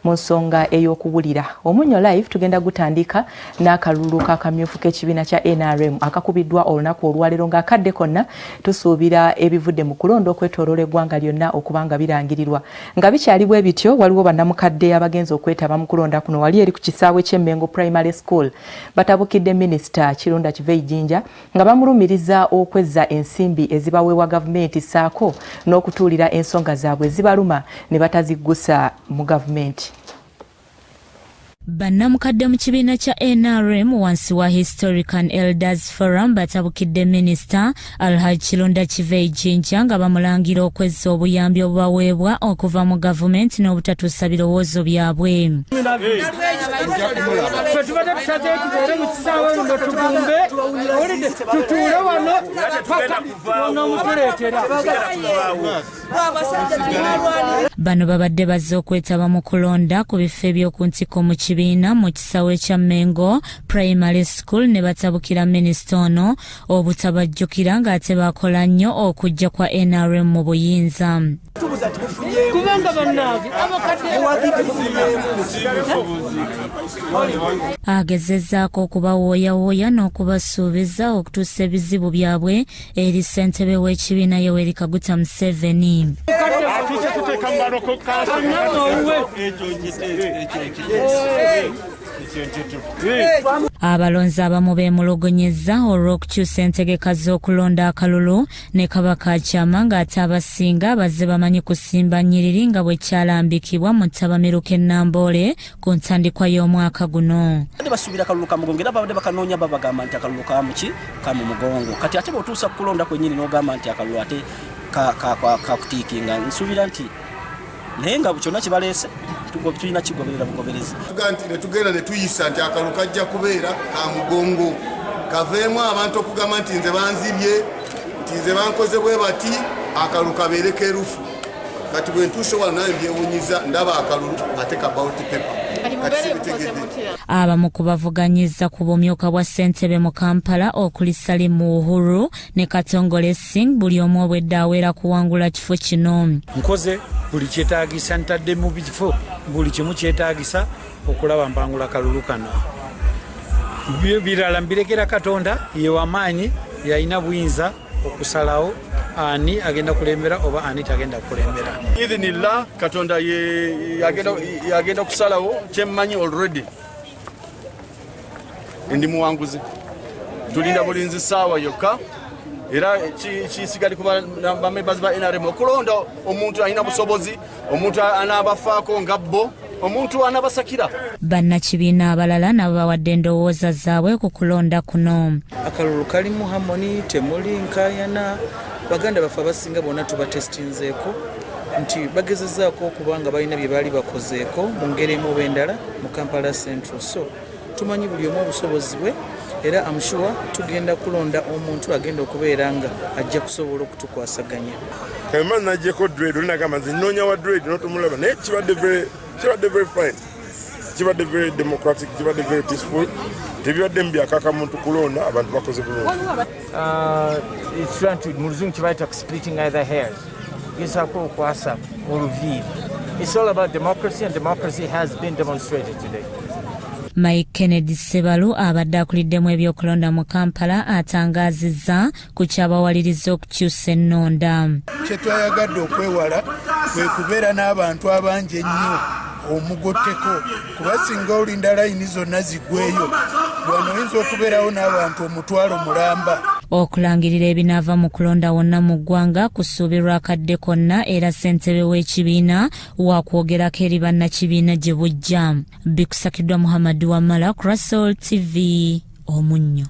Mu nsonga ey'okuwulira Omunnyo Live, tugenda gutandika n'akalulu k'akamyufu k'ekibiina kya NRM akakubiddwa olunaku olwaleero, ng'akadde konna tusuubira ebivudde mu kulonda okwetooloola eggwanga lyonna okuba nga birangirirwa. Nga bikyali bwe bityo, waliwo bannamukadde abagenza okwetaba mu kulonda kuno wali eri ku kisaawe ky'Emmengo Primary School batabukidde Minisita Kirunda Kivejinja nga bamulumiriza okwezza ensimbi ezibaweebwa gavumenti ssaako n'okutuulira ensonga zaabwe ezibaluma ne bataziggusa mu gavumenti. Bannamukadde mu kibiina kya NRM wansi wa Historic and Elders Forum batabukidde Minisita Alhaj Kirunda Kivejinja nga bamulangira okwezza obuyambi obubaweebwa okuva mu gavumenti n'obutatuusa birowoozo byabwe. Ffe tubadde tusazeeyo tubeere mu kisaawe luno, tugumbe, owulidde, tutuule wano paka onoomutuleetera. Bano babadde bazze okwetaba mu kulonda ku bifo eby'oku ntikko mu kibiina mu kisaawe kya Mengo Primary School ne batabukira minisita ono obutabajjukira ng'ate bakola nnyo okujja kwa NRM mu buyinza. Kubanga bannange abakadde Agezezzaako okubawooyawooya n'okubasuubiza okutuusa ebizibu byabwe eri ssentebe w'ekibiina Yoweri Kaguta Museveni. Atuuse tuteeka mu baloko owuwe. Abalonzi abamu beemulugunyizza olw'okukyusa entegeka z'okulonda akalulu ne kaba kakyama, ng'ate abasinga bazze bamanyi kusimba nnyiriri nga bwe kyalambikibwa mu ttabamiruka ennamboole ku ntandikwa y'omwaka guno. Badde basuubira akalulu ka mugongo era babadde bakanoonya, babagamba nti akalulu ka muki, ka mu mugongo. Kati ate bw'otuusa ku kulonda kwennyini n'ogamba nti akalulu ate kakutiikinga, nsuubira nti naye nga kyonna kibaleese tulina kigoberera bugoberezi. Tugaa nti netugenda netuyisa nti akalulu kajja kubeera ka mugongo, kaveemu abantu okugamba nti nze banzibye, nti nze bankoze bwe bati, akalulu kabeere kerufu. Kati bwe ntuuse wano naye mbyewunyiza, ndaba akalulu ate ka ballot paper, kati sibitegedde. Abamu ku bavuganyiza ku bumyuka bwa ssentebe mu Kampala okuli Salim Uhuru ne Katongole Singh, buli omu obwedda awera kuwangula kifo kino. Nkoze buli kyetaagisa, ntadde mu bifo buli kimu kyetaagisa okulaba mpangula kalulu kano. Birala mbirekera Katonda, ye wamaanyi, yalina buyinza okusalawo ani agenda kulembera oba ani tagenda kukulembera. Idhinillah, Katonda yagenda kusalawo. Kyemmanyi, already ndi muwanguzi, tulinda bulinzi saawa yokka. Era kisigali ku bamembers ba NRM okulonda omuntu alina busobozi, omuntu anaabafaako nga bo, omuntu anabasakira. Bannakibiina abalala nabo bawadde endowooza zaabwe ku kulonda kuno. Akalulu kalimu harmony, temuli nkayana. Baganda baffe abasinga bonna tubatestinzeeko nti bagezezaako okuba nga balina bye baali bakozeeko mu ngeri emu oba endala mu Kampala Central, so tumanyi buli omu obusobozi bwe, era am sure tugenda kulonda omuntu agenda okubeera nga ajja kusobola okutukwasaganya. Kama najjeko dread, oli nagamba nze nnoonya wa dread n'otomulaba, naye kibadde very fine, kibadde very democratic, kibadde very peaceful, tebibaddemu byakaka muntu kulonda, abantu bakoze bulungi. It's trying to, mu Luzungu kibayita splitting either hairs, gezaako okwasa oluviiri. It's all about democracy, and democracy has been demonstrated today. Mike Kennedy Sebalu abadde akuliddemu ebyokulonda mu Kampala atangaazizza ku kyabawaliriza okukyusa ennonda. Kyetwayagadde okwewala kwe kubeera n'abantu abangi ennyo omugotteko, kuba singa olinda layini zonna ziggweyo wano, oyinza okubeerawo n'abantu 500,000. Okulangirira ebinaava mu kulonda wonna mu ggwanga kusuubirwa akadde konna, era ssentebe w'ekibiina wakwogerako eri bannakibiina gye bujja. Bikusakiddwa Muhammad Wamala, Crasol TV, Omunnyo.